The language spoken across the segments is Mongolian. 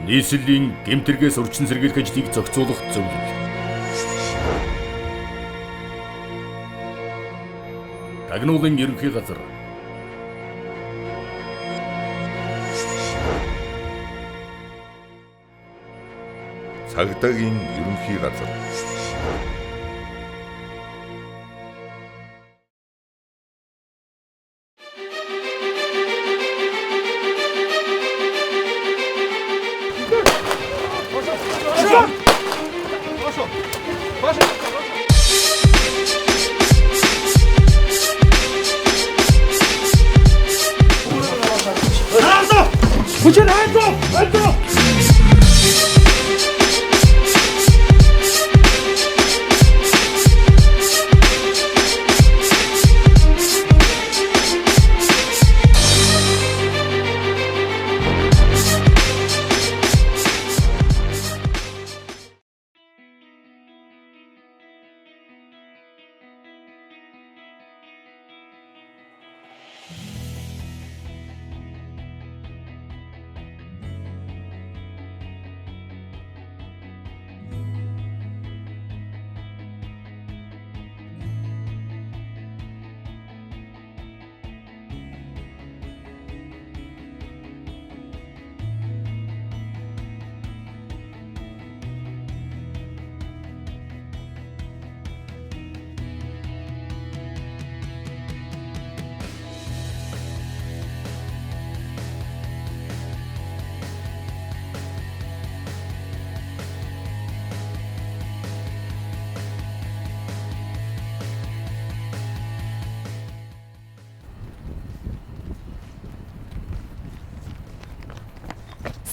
Нийслэлийн гэмтэргээс орчин сэргийлэх ажлыг зохицуулах зөвлөл. Тагнуулын ерөнхий газар. Цагдаагийн ерөнхий газар.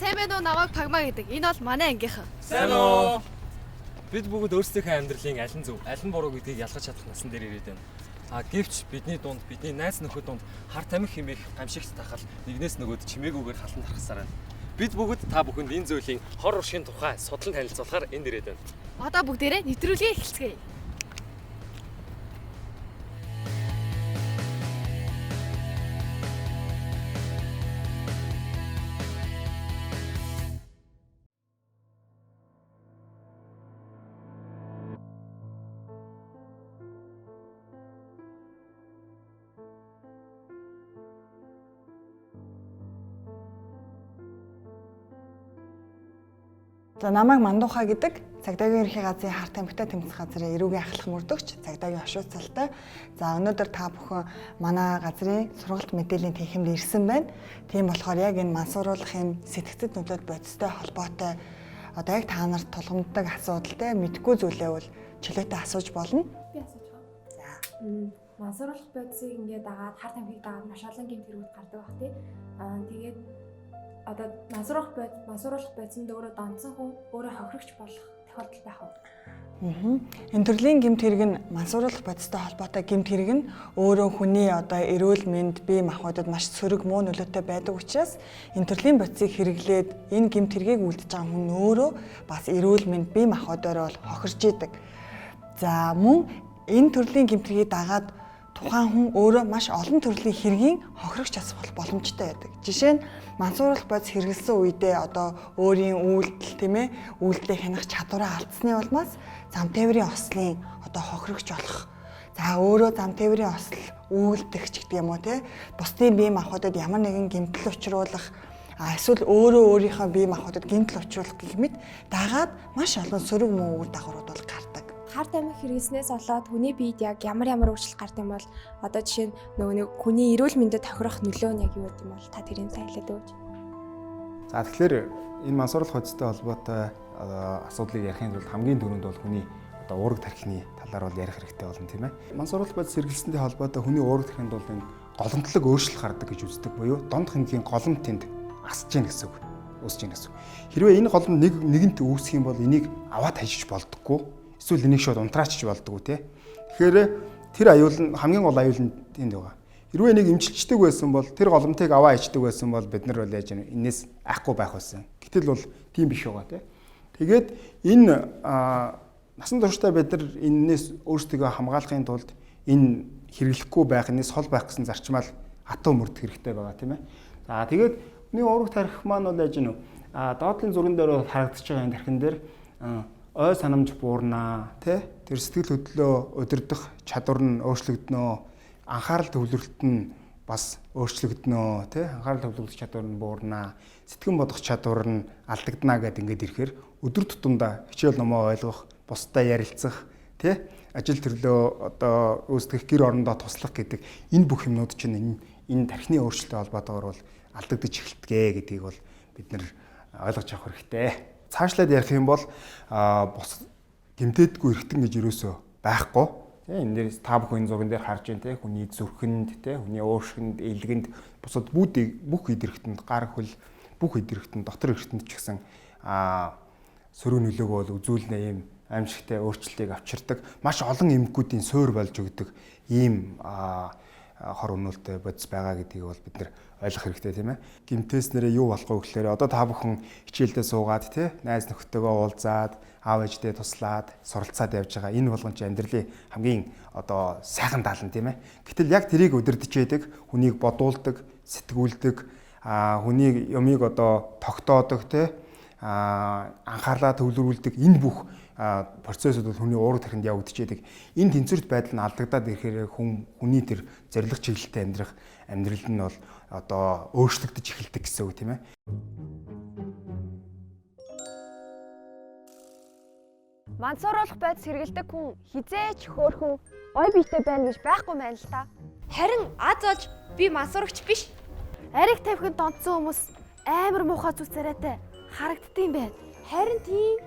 Сайн байна уу, намайг Пагма гэдэг. Энэ бол манай ангийнхан. Сайн уу? Бид бүгд өөрсдийнхөө амьдралын аль нь зөв, аль нь буруу гэдгийг ялгаж чадах насан дээр ирээд байна. А гэвч бидний дунд, бидний найз нөхөд дунд хар тамхи хэмээх гамшигт тахал нэгнээс нөгөөд чимээгүйгээр халан тархасаар байна. Бид бүгд та бүхэнд энэ зүйлийн хор уршийн тухай судлан танилцуулахаар энд ирээд байна. Одоо бүгдээрээ нэвтрүүлгээ эхэлцгээе. За, намайг Мандуха гэдэг, цагдаагийн ерөнхий газрын хар тамхитай тэмцэх газрын эрүүгийн ахлах мөрдөгч, цагдаагийн хошууцалтай. За, өнөөдөр та бүхэн манай газрын сургалт мэдээллийн танхимд ирсэн байна. Тийм болохоор яг энэ мансууруулах юм сэтгцэд нөлөөд бодистой холбоотой одоо яг та нарт тулгамддаг асуудалтай мэдгүй зүйлээ бол чөлөөтэй асууж болно. Би асууж байгаа. За. Мансууруулах бодисыг ингээд дагаад, хар тамхиг дагаад маш олон гэмт хэрэгүүд гардаг бах тий. Аа, тэгээд одоо мансууруулах бодисонд өөрөө донцсон хүн өөрөө хохирогч болох тохиолдол байх уу? Энэ төрлийн гэмт хэрэг нь, мансууруулах бодистой холбоотой гэмт хэрэг нь өөрөө хүний одоо эрүүл мэнд, бие махбодод маш сөрөг муу нөлөөтэй байдаг учраас энэ төрлийн бодисыг хэрэглээд энэ гэмт хэргийг үлдэж байгаа хүн өөрөө бас эрүүл мэнд, бие махбодоор бол хохирж идэг. За, мөн энэ төрлийн гэмт хэргийг дагаад тухайн хүн өөрөө маш олон төрлийн хэргийн хохирогч бас болох боломжтой байдаг. Жишээ нь, мансууруулах бодис хэрэглэсэн үедээ одоо өөрийн үйлдэл, тийм ээ, үйлдэлээ хянах чадвараа алдсны улмаас зам тээврийн ослын одоо хохирогч болох. За, өөрөө зам тээврийн осол үйлдэх ч гэдэг юм уу, те, бусдын бие махбодод ямар нэгэн гэмтэл учруулах, эсвэл өөрөө өөрийнхөө бие махбодод гэмтэл учруулах гэх мэт дагаад маш олон сөрөг муу үр дагаврууд бол гардаг. Хар тамхи хэрэглэснээс болоод хүний биед яг ямар ямар өөрчлөлт гардаг юм бол, одоо жишээ нь нөгөө нэг хүний эрүүл мэндэд тохирох нөлөө нь яг юу гэдэг юм бол, та тэрийг сайн хэлээд өгөөч. За, тэгэхээр энэ мансууруулах бодистой холбоотой асуудлыг ярихын тулд хамгийн түрүүнд бол хүний одоо уураг тархины талаар бол ярих хэрэгтэй болно, тийм ээ. Мансууруулах бодис хэрэглэсэнтэй холбоотой хүний уураг тархинд бол энэ голомтлог өөрчлөлт гардаг гэж үздэг буюу донд хэмгийн голомт тэнд асж гин гэсэн үг. Үүсэж гин гэсэн үг. Хэрвээ энэ голомт нэг нэгэнт үүсэх юм бол энийг аваад хайшиж болдоггүй. Эсвэл энийг шууд унтраачиж болдоггүй, те. Тэгэхээр тэр аюул нь, хамгийн гол аюул нь тэнд байгаа. Хэрвээ энийг эмчилждэг байсан бол, тэр голомтыг аваа ичдэг байсан бол бид нар бол яаж энэс айхгүй байх байсан. Гэтэл бол тийм биш байгаа, те. Тэгээд энэ насан туршдаа бид нар энэнээс өөрсдийгөө хамгаалахын тулд энэ хэрэглэхгүй байх, энэс хол байх гэсэн зарчмаал хатуу мөрдөх хэрэгтэй байгаа, тийм ээ. За, тэгээд хүний уураг тархи маань бол яаж вэ? А доотлын зурган дээр бол харагдаж байгаа энэ тархин дээр ой санамж буурнаа, тий? Тэр сэтгэл хөдлөлөө удирдах чадвар нь өөрчлөгдөнө, анхаарал төвлөрөлт нь бас өөрчлөгдөнө, тий? Анхаарал төвлөрөх чадвар нь буурнаа, сэтгэн бодох чадвар нь алдагдана гэд ингээд ирэхээр өдөр тутамдаа хичээл номоо ойлгох, бусдаа ярилцах, тий? Ажил төрлөө одоо үүсгэх, гэр орондоо туслах гэдэг энэ бүх юмнууд чинь энэ тархины өөрчлөлттэй холбоотойгоор бол алдагдаж эхэлдэг гэдгийг бол бид нэр ойлгож авах хэрэгтэй. Цаашлаад ярих юм бол бус гэмтээдгүй эргэтэн гэж юусоо байхгүй. Энэ дээр та бүхэн зурган дээр харж байна те, хүний зүрхэнд те, хүний уушинд, элгэнд, бусад бүх эд эргэтэнд, гар хөл бүх эд эргэтэнд, дотор эргэтэнд ч гэсэн сөрөг нөлөөгөө бол үзүүлнэ, ийм аимшигтай өөрчлөлтийг авчирдаг. Маш олон эмгэгүүдийн суур болж өгдөг ийм хор өнөөлтэй бодис байгаа гэдгийг бол бид нэр ойлгох хэрэгтэй, тийм ээ. Гэмтээснээрээ юу болох вэ гэхээр одоо та бүхэн хичээлдээ суугаад тий, найз нөхдөдөө уулзаад, аав ээждээ туслаад, суралцаад явж байгаа. Энэ болгон чи амьдралын хамгийн одоо сайхан даалан, тийм ээ. Гэтэл яг тэрийг удирдах байдаг, хүнийг бодуулдаг, сэтгүүлдэг, хүнийг юмыг одоо тогтоодог тий, анхаарлаа төвлөрүүлдэг энэ бүх процессууд бол хүний уураг тархинд явагдчихэдэг. Энэ тэнцвэрт байдал нь алдагдаад ирэхээр хүний тэр зориг чиглэлтэй амьдрах амьдрал нь бол одоо өөрчлөгдөж эхэлдэг гэсэн үг, тийм ээ. Мансууруулах бодис хэрэгэлдэг хүн хизээч хөөрхөн гой биетэй байна гэж байхгүй байна л та. Харин аз олж би мансуурагч биш. Ариг тавхинд донтсон хүмүүс амар муухай зүг царайтай харагддсан юм байна. Харин тийм.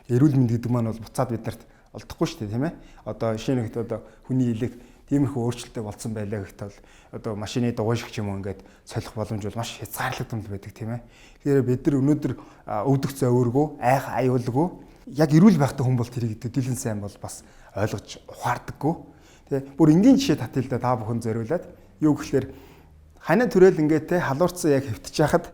Эрүүл мэнд гэдэг маань бол буцаад бид нарт олдохгүй шүү дээ, тийм ээ. Одоо шинэ нэгт одоо хүний илэг тиймэрхүү өөрчлөлттэй болцсон байлаа гэхэд бол одоо машины дугуй шиг ч юм уу ингээд солих боломж бол маш хязгаарлагдсан байдаг, тийм ээ. Тэгэхээр бид нар өнөөдөр өвдөх зовиургүй, айх аюулгүй яг эрүүл байхтай хүн бол тэрийг төдийлөн сайн бол бас ойлгож ухаардаггүй. Тэ бүр энгийн жишээ татъя л да, та бүхэн зориулаад. Юу гэхээр ханаа төрөөл ингээд те халуурцсан яг хэвтэж яхад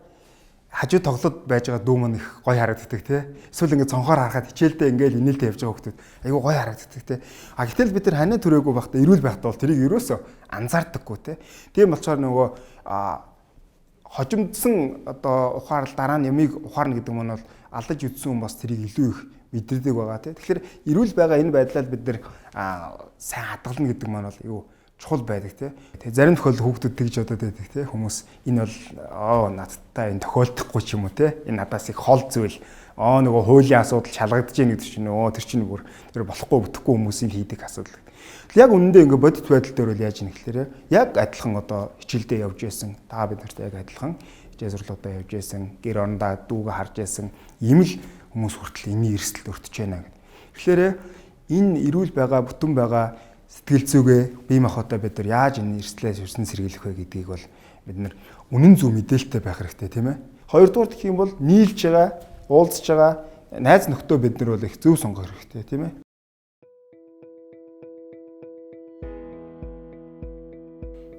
хажуу тоглоод байж байгаа дүү мань их гоё харагддаг те. Эсвэл ингээд цонхоор харахад хичээлдээ ингээд инээлтэй явж байгаа хүмүүс айгүй гоё харагддаг те. А гэтэл бид нар ханаа төрөөгүй байхдаа, эрүүл байхдаа бол тэрийг ерөөсөө анзаардаггүй те. Тийм болохоор нөгөө хожимдсан одоо ухаарл дараа нь ямиг ухаарна гэдэг нь бол алдаж үтсэн хүн бас тэрийг илүү их мэдэрдэг байгаа те. Тэгэхээр эрүүл байгаа энэ байдлаа бид нар сайн хадгална гэдэг маань бол юу чухал байдаг тий. Тэгээ зарим тохиолдолд хүүхдүүд тэгж бодоод байдаг тий. Хүмүүс энэ бол надтай энэ тохиолдохгүй ч юм уу тий. Энэ надаас их хол зүйл. Нөгөө хуулийн асуудал шалгагдаж гин гэдэг чинь тэр чинь бүр тэр болохгүй бүтэхгүй хүмүүсийн хийдэг асуудал. Яг үнэндээ ингээ бодит байдал дээр бол яаж ийм гэхээр яг адилхан одоо хичээлдээ явж байсан. Та бид нартай яг адилхан хичээл сурлуудаа явж байсан. Гэр орондоо дүүгээ харж байсан. Ийм л хүмүүс хүртэл энэний эрсдэлд өртөж байна гэдэг. Тэгэхээр энэ эрүүл байгаа, бүтэн байгаа сэтгэл зүгээ бие махбодоо бид нар яаж энэ эрсдлээс өрсөн сэргийлэх вэ гэдгийг бол бид нар үнэн зөв мэдээлэлтэй байх хэрэгтэй, тийм ээ. Хоёрдугаар гэх юм бол нийлж байгаа, уулзж байгаа найз нөхдөө бид нар бол их зөв сонгох хэрэгтэй, тийм ээ.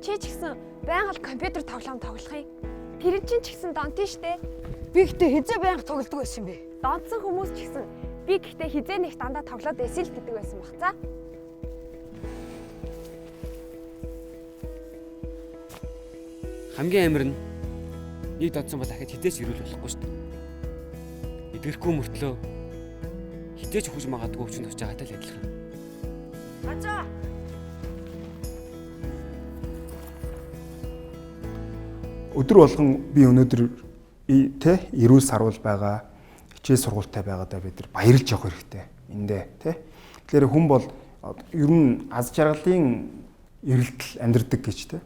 Чи ч гэсэн байнга л компьютер тоглоом тоглох юм. Тэр чинь ч гэсэн донтын штэ. Би гэхдээ хизээ байнга тоглодог байсан юм бэ? Донтсон хүмүүс ч гэсэн би гэхдээ хизээ нэг дандаа тоглоод байсан л гэдэг байсан баг цаа. Хамгийн амар нь нэг донтсон бол ахиж хизээч эрүүл болохгүй шүү дээ. Эдгэрэхгүй мөртлөө хизээч хөхж магадгүй өвчин төвч байгаатай л адилхан. Ачаа. Өдөр болгон би өнөөдөр тэ эрүүл саруул байгаа, хичээл сургуультай байгаадаа бид нар баярлж явах хэрэгтэй эндээ тэ. Тэгэхээр хүн бол ер нь аз жаргалын эрэлтэл амьдрдаг гэж тэ.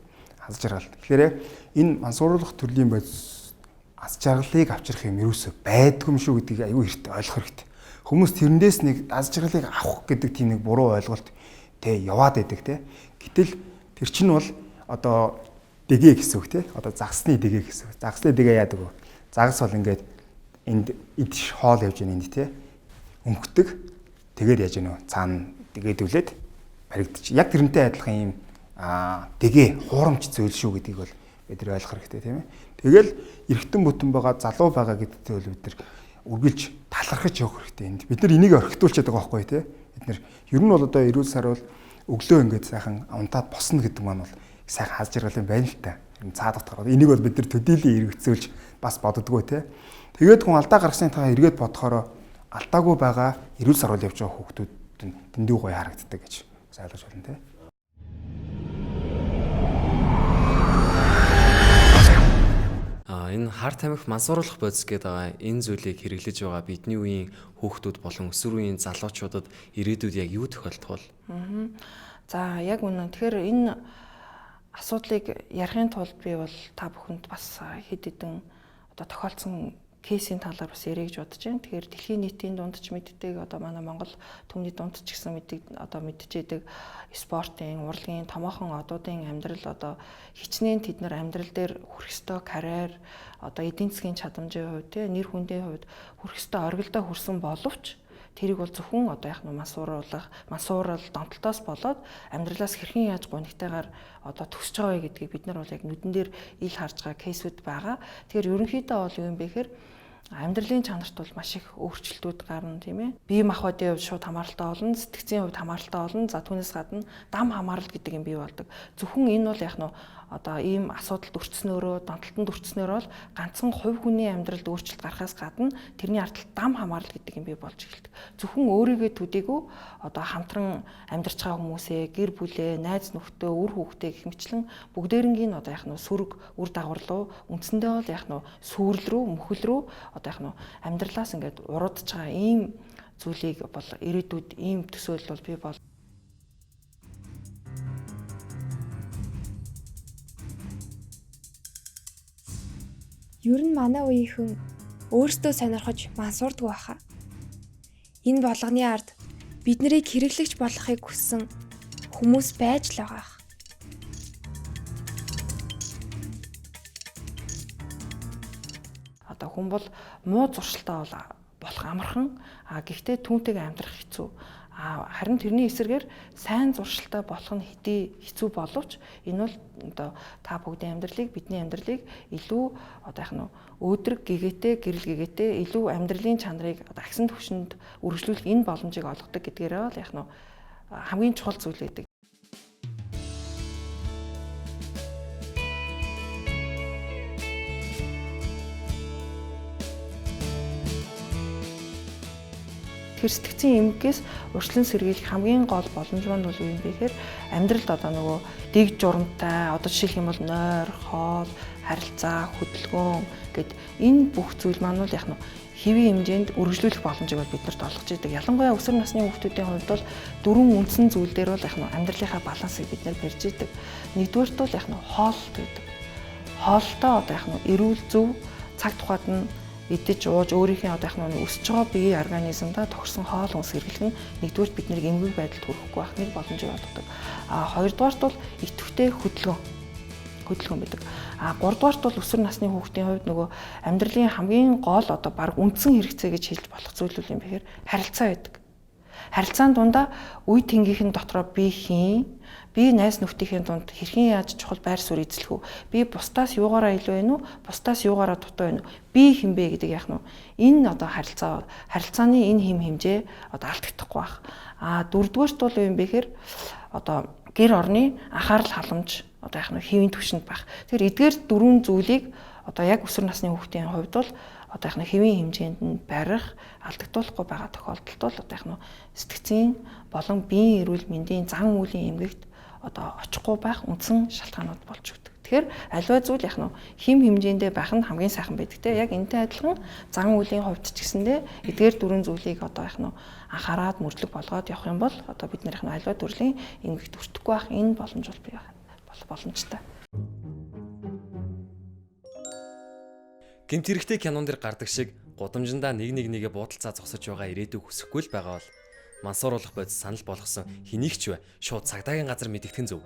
Аз жаргал. Тэгэхээр энэ мансууруулах төрлийн бодис аз жаргалыг авчрах юм ерөөсөө байдгүй юм шүү гэдгийг аюу хэрэгтэй ойлгох хэрэгтэй. Хүмүүс тэрэндээс нэг аз жаргалыг авах гэдэг тийм нэг буруу ойлголт тэ яваад байдаг тэ. Гэтэл тэр чинь бол одоо дэгэ гэсэн үг тэ. Одоо загсны дэгэ гэсэн үг. Загсны дэгэ яадаг вэ? Загас бол ингээд энд идш хоол явж байна энд тэ. Өмхдөг. Тэгээд яаж гэнэ вэ? Цаана дэгээдүүлээд баригдчих. Яг тэрнтэй адилхан ийм дэгэ хуурамч зүйл шүү гэдгийг бол бид нар ойлгох хэрэгтэй, тийм ээ. Тэгэл эргэтэн бүтэн байгаа, залуу байгаа гэдэгтэй бол бид нар үргэлж талархаж явах хэрэгтэй энд. Бид нар энийг орхитуулчихад байгаа байхгүй тий. Бид нар ер нь бол одоо эрүүл саруул өглөө ингээд сайхан унтаад босно гэдэг маань бол Сайхан хаз жаргал юм байна л та. Энэ цаа дотор. Энийг бол бид нар төдийлөн эргэцүүлж бас боддгоо те. Тэгээд хүн алдаа гаргасны тухай эргээд бодохороо алдаагүй байгаа эрүүл саруул явж байгаа хүүхдүүд нь дэндүү гоё харагддаг гэж бас ойлгож байна те. Энэ хар тамхи мансууруулах бодис гэдэг байгаа энэ зүйлийг хэрэглэж байгаа бидний үеийн хүүхдүүд болон өсвөр үеийн залуучуудад ирээдүйд яг юу тохиолдох вэ? За яг үнэн. Тэгэхээр энэ асуудлыг ярихын тулд би бол та бүхэнд бас хэд хэдэн одоо тохиолдсон кейсийн талаар бас яриа гэж бодож байна. Тэгэхээр дэлхийн нийтийн дунд ч мэддэг, одоо манай Монгол түмний дунд ч гэсэн мэддэг, одоо мэдчихэдэг спортын, урлагийн томоохон одуудын амьдрал одоо хичнээн тэд нар амьдрал дээр хүрэх ёстой карьер, одоо эдийн засгийн чадамжийн хувьд, тий, нэр хүндийн хувьд хүрэх ёстой оргилдоо хүрсэн боловч тэрийг бол зөвхөн одоо яг нь мансууруулах, мансуурал, донтолтоос болоод амьдралаас хэрхэн яаж гунигтайгаар одоо төсөж байгаа вэ гэдгийг бид нар бол яг нүдэн дээр ил харж байгаа кейсүүд байгаа. Тэгэхээр ерөнхийдөө бол юу юм бэ гэхээр амьдралын чанарт бол маш их өөрчлөлтүүд гарна, тийм ээ. Бие махбодын хувьд шууд хамааралтай болно, сэтгцийн хувьд хамааралтай болно. За түүнээс гадна дам хамаарал гэдэг юм бий болдог. Зөвхөн энэ бол яг нь одоо ийм асуудалд өртснөөрөө, донтолтонд өртснөөр бол ганцхан хувь хүний амьдралд өөрчлөлт гарахаас гадна тэрний ард дам хамаарал гэдэг юм бий болж эхэлдэг. Зөвхөн өөрийгөө төдийгүй одоо хамтран амьдарч байгаа хүмүүсээ, гэр бүлээ, найз нөхдөө, үр хүүхдээ гэх мэтлэн бүгдээрнгийн одоо яг нь сөрөг үр дагавар руу, үндсэндээ бол яг нь сүрэл рүү, мөхөл рүү одоо яг нь амьдралаас ингээд уруудж байгаа ийм зүйлийг бол ирээдүйд ийм төсөөлөл бол бий бол. Ер нь манай үеийнхэн өөрсдөө сонирхож мансуурдгүй баха. Энэ болгоны ард бид нарыг хэрэглэгч болгохыг хүссэн хүмүүс байж л байгаа. Одоо хүн бол муу зуршилтай бол болох амархан, а гэхдээ түүнтэйгээ амьдрах хэцүү. Харин тэрний эсрэгээр сайн зуршилтай болох нь хэдий хэцүү боловч энэ бол одоо та бүгдийн амьдралыг, бидний амьдралыг илүү одоо яг нь өөдрөг гэгээтэй, гэрэл гэгээтэй, илүү амьдралын чанарыг одоо агсан түвшинд үргэлжлүүлэх энэ боломжийг олгодог гэдгээрээ бол яг нь хамгийн чухал зүйл байдаг. Тэгэхээр сэтгцийн эмгэгээс урьдчилан сэргийлэх хамгийн гол боломж маань бол юу юм бэ гэхээр амьдралд одоо нөгөө дэг журамтай, одоо жишээлх юм бол нойр, хоол, харилцаа, хөдөлгөөн гэд энэ бүх зүйл маань бол яг нь хэвийн хэмжээнд үргэлжлүүлэх боломжийг бол бид нарт олгож идэг. Ялангуяа өсвөр насны хүүхдүүдийн хувьд бол дөрвөн үндсэн зүйл дээр бол яг нь амьдралынхаа балансыг бид нар барьж идэг. Нэгдүгээрт бол яг нь хооллолт гэдэг. Хооллолтоо одоо яг нь эрүүл зөв цаг тухайд нь идэж ууж өөрийнхөө одоо яг нь өсөж байгаа биеийн организмдаа тохирсон хоол хүнс хэрэглэх нь нэгдүгээрт бид нарыг эмгэг байдалд хүрэхгүй байх нэг боломжийг олгодог. А хоёрдугаарт бол идэвхтэй хөдөлгөөн байдаг. А гуравдугаарт бол өсвөр насны хүүхдийн хувьд нөгөө амьдралын хамгийн гол одоо баг үндсэн хэрэгцээ гэж хэлж болох зүйл юм бэхээр харилцаа байдаг. Харилцаан дундаа үе тэнгийнхэн дотроо би хийн, би найз нөхдийнхээ дунд хэрхэн яаж чухал байр суурь эзлэх үү? Би бусдаас юугаараа илүү байна уу? Бусдаас юугаараа дутуу байна уу? Би хэн бэ гэдэг яах нь вэ? Энэ одоо харилцааны энэ хэм хэмжээ одоо алдагдахгүй байх. А дөрөвдүгээрт бол юу юм бэ гэхээр одоо гэр орны анхаарал халамж одоо яах нь хэвийн түвшинд байх. Тэгэхээр эдгээр дөрвөн зүйлийг одоо яг өсвөр насны хүүхдийн хувьд бол одоо яг нь хэвийн хэмжээнд нь барих, алдагдуулахгүй байгаа тохиолдолд бол одоо яг нь сэтгцийн болон биеийн эрүүл мэндийн зан үйлийн эмгэгт одоо очихгүй байх үндсэн шалтгаанууд болж өгдөг. Тэгэхээр аливаа зүйл яг нь хэм хэмжээндээ байх нь хамгийн сайхан байдаг те. Яг энэтэй адилхан зан үйлийн хувьд ч гэсэндээ эдгээр дөрвөн зүйлийг одоо яг нь анхаарад мөрдлөг болгоод явах юм бол одоо бид нар яг нь аливаа төрлийн эмгэгт өртөхгүй байх энэ боломж бол бий болох боломжтой. Гэмт хэрэгтэй кинон дэр гардаг шиг гудамжиндаа нэг нэг нэгэ буудалцаа зогсож байгаа ирээдүйг хүсэхгүй л байгаа бол мансууруулах бодис санал болгосон хэнийг ч вэ шууд цагдаагийн газар мэдэгдэх нь зөв.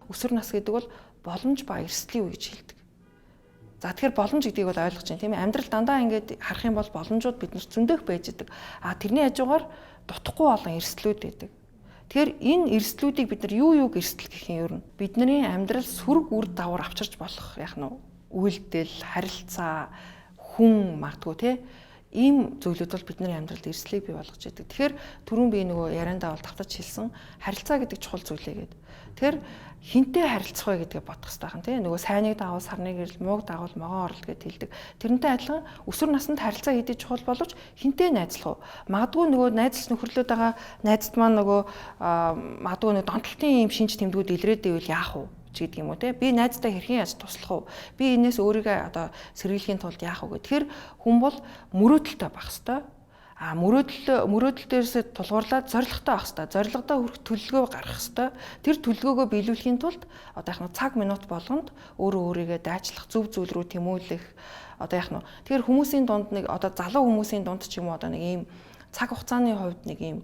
Өсвөр нас гэдэг бол боломж ба эрсдлийн үе гэж хэлдэг. За тэгэхээр боломж гэдгийг бол ойлгож байна, тийм ээ. Амьдрал дандаа ингээд харах юм бол боломжууд биднэрт зөндөх байж идэг. А тэрний хажуугаар дутхгүй олон эрсдлүүд байдаг. Тэгэхээр энэ эрсдлүүдийг бид нар юу эрсдэл гэх юм ер нь бидний амьдрал сөрөг үр дагавар авчирч болох яг нь үйлдэл, харилцаа, хүн магадгүй те Ийм зүйлүүд бол бидний амьдралд эрсдлийг бий болгож идэг. Тэгэхээр түрүүн би нөгөө яриандаа бол давтаж хэлсэн харилцаа гэдэг чухал зүйлээ гээд. Тэгэхээр хинтээ харилцах вэ гэдгээ бодох хэрэгтэй байна тийм. Нөгөө сайныг дагуул сарны гэрэл, мууг дагуул могоон орол гэд хэлдэг. Тэрнтэй адилхан өсвөр наснд харилцаа хийдэг чухал боловч хинтээ найзлах уу? Магадгүй нөгөө найзлж нөхөрлөөд байгаа найзд маань нөгөө магадгүй нөгөө донтолтын ийм шинж тэмдгүүд илрээд ивэл яах вэ? Ч гэдэг юм уу те. Би найздаа хэрхэн яаж туслах вэ? Би энэс өөрийгөө одоо сэргийлэхийн тулд яах вэ гэх. Тэгэхээр хүн бол мөрөөдөлтэй байх ёстой. А мөрөөдөл дээрсээ тулгуурлаад зорилготой байх ёстой. Зорилгодоо хүрэх төлөвлөгөө гаргах ёстой. Тэр төлөвлөгөөгөө биелүүлэхийн тулд одоо яг нь цаг минут болгонд өөрөө өөрийгөө дайчлах, зөв зүйл рүү тэмүүлэх одоо яг нь. Тэгэхээр хүмүүсийн дунд нэг одоо залуу хүмүүсийн дунд ч юм уу одоо нэг ийм цаг хугацааны хувьд нэг ийм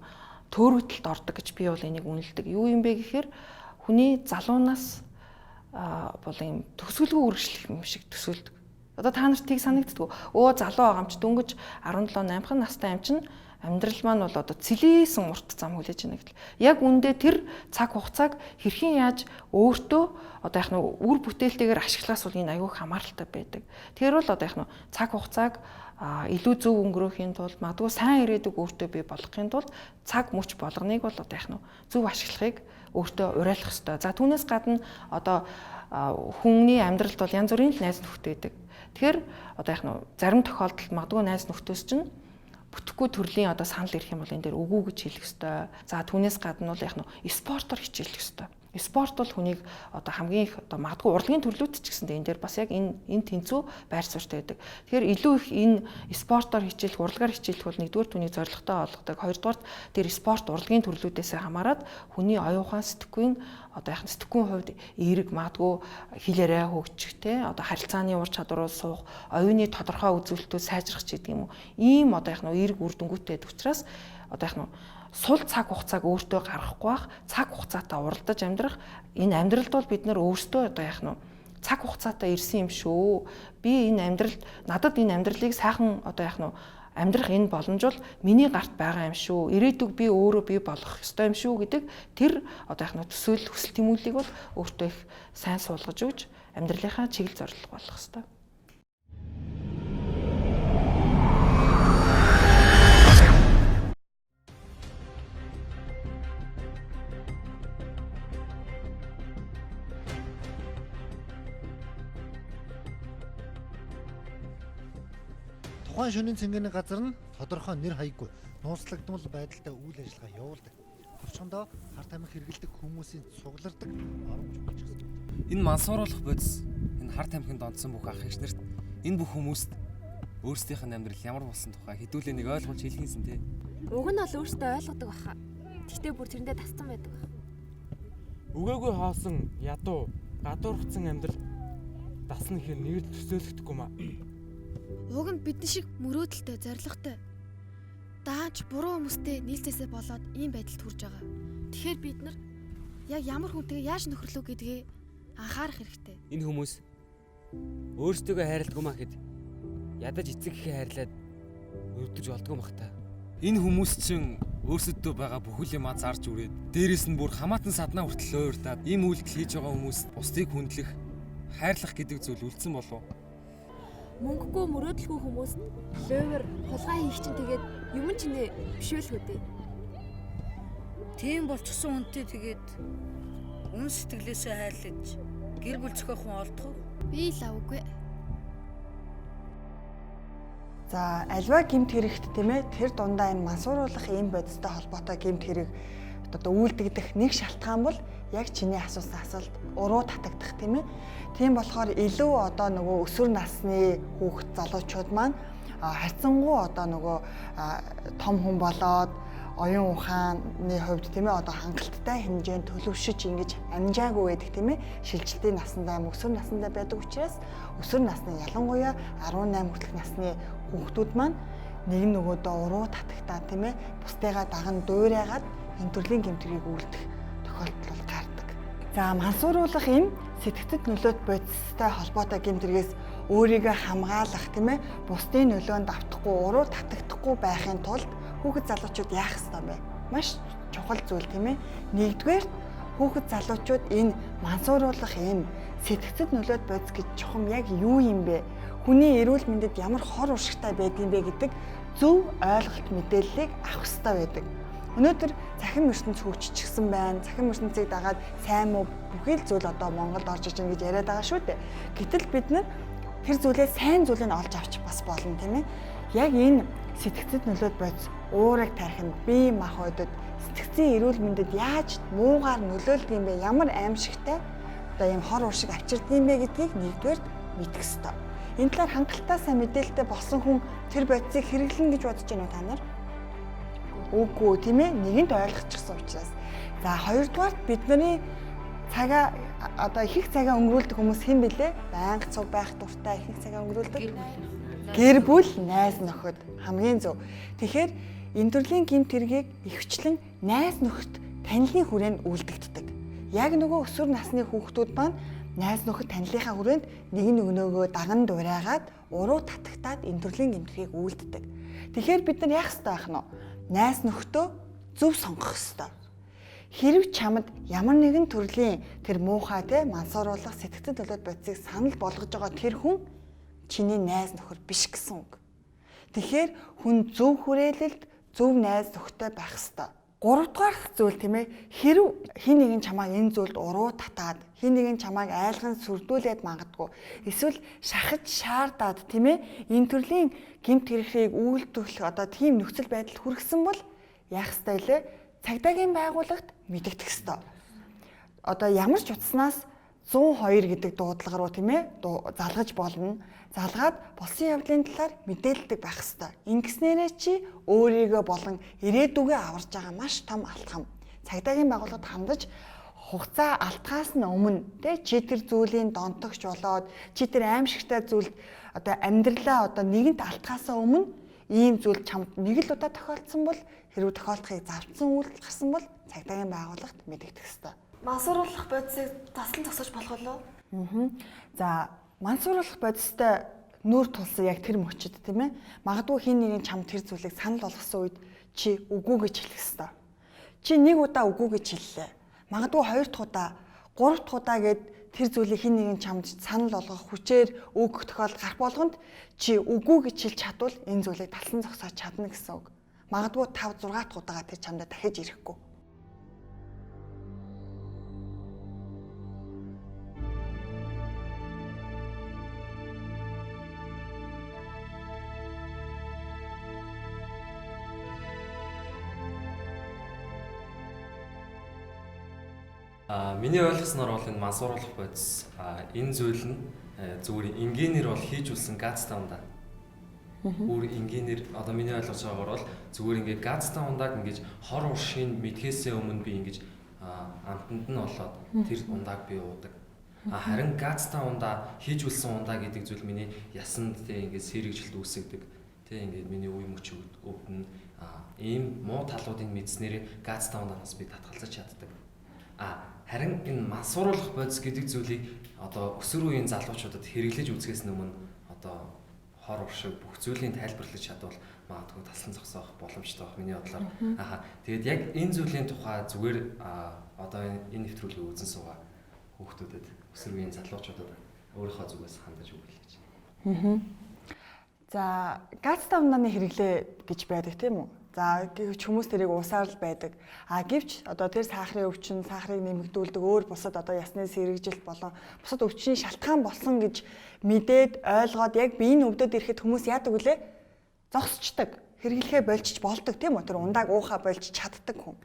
төөрөгдөлд ордог гэж би бол энийг үнэлдэг. Юу юм бэ гэхээр хүний залуунаас бол ийм төгсгөлгүй үргэлжлэх юм шиг төсөөлдөг. Одоо та нарт тийг санагддгүү. Өө залуу байгаа юм чи дөнгөж 17 8 настай юм чинь амьдрал маань бол одоо цэлээсэн урт зам хүлээж байна гэтэл. Яг үндэ тэр цаг хугацааг хэрхэн яаж өөртөө одоо яг нь үр бүтээлтэйгээр ашиглахаас бол энэ аюух хамааралтай байдаг. Тэгэхээр бол одоо яг нь цаг хугацааг илүү зөв өнгөрөөхийн тулд магадгүй сайн ирээдүг өөртөө бий болгохын тулд цаг мөч болгоныг бол одоо яг нь зөв ашиглахыг өөртөө уриалах ёстой. За түүнээс гадна одоо хүний амьдралд бол янз бүрийн л найз нөхдөд байдаг. Тэгэхээр одоо яг нь зарим тохиолдолд магадгүй найз нөхдөөс чинь бүтэхгүй төрлийн одоо санал ирэх юм бол энэ дээр үгүй гэж хэлэх ёстой. За түүнээс гадна бол яг нь спортоор хичээлэх ёстой. Спорт бол хүнийг одоо хамгийн их одоо магадгүй урлагийн төрлүүд ч гэсэн энэ дээр бас яг энэ тэнцүү байр суурьтай байдаг. Тэгэхээр илүү их энэ спортоор хичээлэх, урлагаар хичээлэх бол нэгдүгээр түүнийг зорилготой олгодог. Хоёрдугаарт тэр спорт урлагийн төрлүүдээс хамаарат хүний оюун ухаан сэтгүүн одоо яг сэтгүүн хувьд эерэг магадгүй хэл яриа хөгжих те одоо харилцааны ур чадварууд суух, оюуны тодорхой үзүүлэлтүүд сайжрах ч гэдэг юм уу. Ийм одоо яг нь эерэг үр дүнгуүтэй байдаг учраас одоо яг нь сул цаг хугацааг өөртөө гаргахгүй бах, цаг хугацаатай уралдаж амьдрах энэ амьдралд бол бид нар өөрсдөө одоо яах нь цаг хугацаатай ирсэн юм шүү. Би энэ амьдралд надад энэ амьдралыг сайхан одоо яах нь амьдрах энэ боломж бол миний гарт байгаа юм шүү. Ирээдүг би өөрөө бий болгох ёстой юм шүү гэдэг тэр одоо яах нь төсөөлөл хүсэл тэмүүллийг бол өөртөө их сайн суулгаж өгч амьдралынхаа чиглэл зорилго болох ёстой. Тухайн шөнийн цэнгэний газар нь тодорхой нэр хаяггүй нууцлагдмал байдалтай үйл ажиллагаа явуулдаг. Товчхондоо хар тамхи хэрэглэдэг хүмүүсийн цуглардаг оромж болчихсон. Энэ мансууруулах бодис энэ хар тамхинд донтсон бүх ах эгч нарт энэ бүх хүмүүст өөрсдийнх нь амьдрал ямар болсон тухай хэдүүлээ нэг ойлгуулж хэлхийнсэн те. Уг нь бол өөртөө ойлгодог баха. Гэхдээ бүр тэрэндээ тасцсан байдаг бах. Өгөөгүй хоосон ядуу гадуурхсан амьдрал дасна гэхээр нэг л төсөөлөгдөхгүй маа. Уг нь бидний шиг мөрөөдөлтэй, зоригтой. Даанч буруу хүмүүстэй нийлцээсээ болоод ийм байдалд хүрж байгаа. Тэгэхээр бид нар яг ямар хүнтэйгээ яаж нөхөрлөө гэдгээ анхаарах хэрэгтэй. Энэ хүмүүс өөрсдөө хайрладгүй маа гэхэд ядаж эцэг эхээ хайрлаад өрдөж болдгоо мах та. Энэ хүмүүс чинь өөрсөддөө байгаа бүхэл юмаа зарж үрээд дээрэс нь бүр хамаатан саднаа хүртэл уурдаад ийм үйлдэл хийж байгаа хүмүүс бусдыг хүндлэх, хайрлах гэдэг зүйл үлдсэн болов уу? Мөнгөгүй мөрөөдөлгүй хүмүүст лөвөр хулгай хийх чинь тэгээд юм ч нэ биш байлгүй дээ. Тийм болчихсон хүнтэй тэгээд үн сэтгэлээсээ хайрлаж гэр бүл зохиох хүн олдох уу? Би л авгүй. За альва гэмт хэрэгт тийм ээ тэр дундаа энэ мансууруулах ийм бодистой холбоотой гэмт хэрэг одоо үйлдэгдэх нэг шалтгаан бол яг чиний асуусан асуулт уруу татагдах тийм ээ. Тийм болохоор илүү одоо нөгөө өсвөр насны хүүхэд залуучууд маань харьцангуй одоо нөгөө том хүн болоод оюун ухааны хувьд тийм ээ одоо хангалттай хэмжээнд төлөвшөж ингэж амжаагүй байдаг тийм ээ. Шилжилтийн насандаа өсвөр насандаа байдаг учраас өсвөр насны ялангуяа 18 хүртэлх насны хүүхдүүд маань нэг нөгөөдөө уруу татагтаа тийм ээ бусдыгаа даган дуурайгаад энэ төрлийн гэмт хэргийг үйлдэх тохиолдол бол гардаг. За мансууруулах юм сэтгцэд нөлөөт бодистой холбоотой гэмт хэрэгээс өөрийгөө хамгаалах тийм ээ бусдын нөлөөнд автахгүй уруу татагдахгүй байхын тулд хүүхэд залуучууд яах ёстой вэ? Маш чухал зүйл тийм ээ. Нэгдүгээр хүүхэд залуучууд энэ мансууруулах юм сэтгцэд нөлөөт бодис гэж чухам яг юу юм бэ? Хүний эрүүл мэндэд ямар хор уршигтай байдгийг бэ гэдэг Зөв ойлголт мэдээллийг авах ёстой байдаг. Өнөөдөр цахим ертөнц хөгжчихсэн байна. Цахим ертөнцийг дагаад сайн муу бүхий л зүйл одоо Монголд орж иж гин гэж яриад байгаа шүү дээ. Гэтэл бид нар тэр зүйлээ сайн зүйлийг олж авч бас болно, тийм ээ. Яг энэ сэтгцэд нөлөөт бодис уурыг тархинд, бие махбодод, сэтгцийн эрүүл мэндэд яаж муугаар нөлөөлдөг юм бэ? Ямар аимшигтай одоо ийм хор уршиг авчирдаг юм бэ гэдгийг нэгдүгээр мэдэх ёстой. Энэ талаар хангалттай сайн мэдээлэлтэй болсон хүн тэр бодисыг хэрэглэнэ гэж бодож байна уу та нар? Үгүй, тийм ээ, нэгэнт ойлгочихсон учраас. За, хоёрдугаарт бидний цагаа одоо их цагаа өнгөрүүлдэг хүмүүс хэн бэлээ? Байнга цуг байх дуртай, их цагаа өнгөрүүлдэг. Гэр бүл, найз нөхөд хамгийн зөв. Тэгэхээр энэ төрлийн гэмт хэргийг ихэвчлэн найз нөхөд танилын хүрээнд үлдэгддэг. Яг нөгөө өсвөр насны хүүхдүүд маань найз нөхөд танилынхаа хүрээнд нэг нөгөөгөө даган дуурайгаад уруу татагтаад энэ төрлийн гэмт хэргийг үйлддэг. Тэгэхээр бид нар яах ёстой байх нь вэ? Найз нөхдөө зөв сонгох ёстой. Хэрв чамд ямар нэгэн төрлийн тэр муухай те мансууруулах сэтгцэн төлөөт бодисыг санал болгож байгаа тэр хүн чиний найз нөхөр биш гэсэн үг. Тэгэхээр хүн зөв хүрээлэлд зөв найз нөхдөй байх ёстой. Гуравдугаар зүйл, тийм ээ, хэрв хин нэгэн чамайг энэ зүйлд уруу татаад, хин нэгэн чамайг айлган сүрдүүлээд магадгүй эсвэл шахаж шаардаад, тийм ээ, энэ төрлийн гэмт хэрэгийг үйлдвэрлэх одоо тийм нөхцөл байдал хүргэсэн бол яах ёстой лээ? Цагдаагийн байгууллагт мэдэгдэх ёстой. Одоо ямар ч утаснаас 102 гэдэг дуудлага руу, тийм ээ, залгаж болно. Залгаад болсон явдлын талаар мэдээлдэг байх ёстой. Ингэснээрээ чи өөрийгөө болон ирээдүгөө аварж байгаа маш том алхам. Цагдаагийн байгууллагад хандаж хугацаа алтгаас нь өмнө тэ чи тэр зүйлийн донтогч болоод чи тэр аимшигтай зүйлд одоо амьдралаа одоо нэгэнт алтгаасаа өмнө ийм зүйл чамд нэг л удаа тохиолдсон бол хэрвээ тохиолдохыг завцсан үйлдэл гарсан бол цагдаагийн байгууллагт мэдэгдэх ёстой. Мансууруулах бодисыг таслан зогсоож болох болов уу? За, мансууруулах бодистой нүүр тулсан яг тэр мөчид, тийм ээ. Магадгүй хин нэгэн чамд тэр зүйлийг санал болгосон үед чи үгүй гэж хэлэх ёстой. Чи нэг удаа үгүй гэж хэллээ. Магадгүй хоёр дахь удаа, гурав дахь удаа гээд тэр зүйлийг хин нэгэн чамд санал болгох хүчээр өгөх тохиолдол гарах болгонд чи үгүй гэж хэлж чадвал энэ зүйлийг талсан зогсоож чадна гэсэн үг. Магадгүй 5 6 дахь удаага тэр чамдаа дахиж ирэхгүй. Миний ойлгосноор бол энэ мансууруулах бодис энэ зүйл нь зүгээр энгийнээр бол хийж үлсэн газтай ундаа. Бүр энгийнээр одоо миний ойлгож байгаагаар бол зүгээр ингээд газтай ундааг ингэж хор уршийн мэдхээсээ өмнө би ингэж амтанд нь болоод тэр ундааг би уудаг. Харин газтай ундаа хийж үлсэн ундаа гэдэг зүйл миний ясанд тэ ингээд сэрэгжилт үүсгдэг. Тэ ингээд миний үе мөч өвдөн ийм муу талуудыг мэдснээр газтай ундаанаас би татгалзаж чаддаг. Харин энэ мансууруулах бодис гэдэг зүйлийг одоо өсвөр үеийн залуучуудад хэрэглэж үзэхээс өмнө одоо хор уршиг бүх зүйлийн тайлбарлаж чадвал магадгүй таслан зогсоох боломжтой байх миний бодлоор. Тэгээд яг энэ зүйлийн тухай зүгээр одоо энэ нэвтрүүлгийг үзэн суугаа хүүхдүүдэд өсвөр үеийн залуучуудад өөрийнхөө зүгээс хандаж өгөх гэж. За, газтай ундааны хэрэглээ гэж байдаг, тийм үү? За, гэвч хүмүүс тэрийг уусаар л байдаг. А гэвч одоо тэр сахарын өвчин, сахарыг нэмэгдүүлдэг өөр бусад одоо ясны сэрэгжилт болон бусад өвчний шалтгаан болсон гэж мэдээд ойлгоод яг биеийн өвдөд ирэхэд хүмүүс яадаг вүлээ? Зогсчдаг. Хэрэглэхээ болчих болдог, тийм үү? Тэр ундааг уухаа болж чаддаг хүн.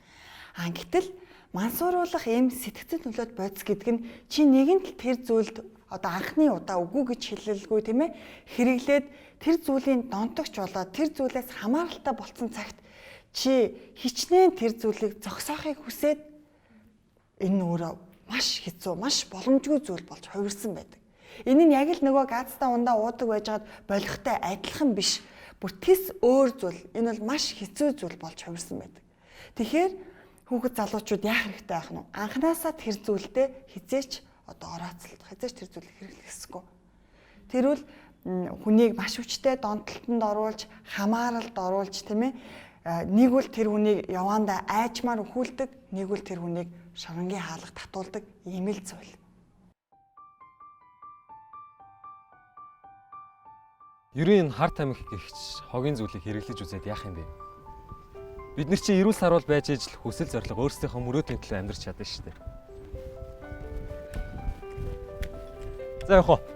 А гэтэл мансууруулах эм сэтгцэд нөлөөт бодис гэдэг нь чи нэгэнт л тэр зүйлд одоо анхны удаа үгүй гэж хэлэлгүй, тийм ээ, хэрэглээд тэр зүйлийн донтогч болоод тэр зүйлээс хамааралтай болцсон цагт чи хичнээн тэр зүйлийг зогсоохыг хүсээд энэ өөрөө маш хэцүү, маш боломжгүй зүйл болж хувирсан байдаг. Энэ нь яг л нөгөө газтай ундаа уудаг байжгаад болохтой адилхан биш. Бүр тэс өөр зүйл. Энэ бол маш хэцүү зүйл болж хувирсан байдаг. Тэгэхээр хүүхэд залуучууд яах хэрэгтэй байх нь вэ? Анханасаа тэр зүйлдээ хизээч одоо орооцолдох, хизээч тэр зүйлийг хэрэглэх ёсгүй. Тэрвэл хүнийг маш хүчтэй донтолтонд оруулж, хамааралд оруулж, тийм ээ, нэг үл тэр хүнийг яваандаа айчмаар өхүүлдэг, нэг үл тэр хүнийг шоронгийн хаалга татуулдаг ийм л зүйл. Ерөн энэ хар тамхи гихч хогийн зүйлийг хэрэглэж үзээд яах юм бэ? Бид нар чи эрүүл саруул байж ижил хүсэл зорилго өөрсдийнхөө мөрөөдлийн төлөө амьдрч чадна шүү дээ. За явах уу.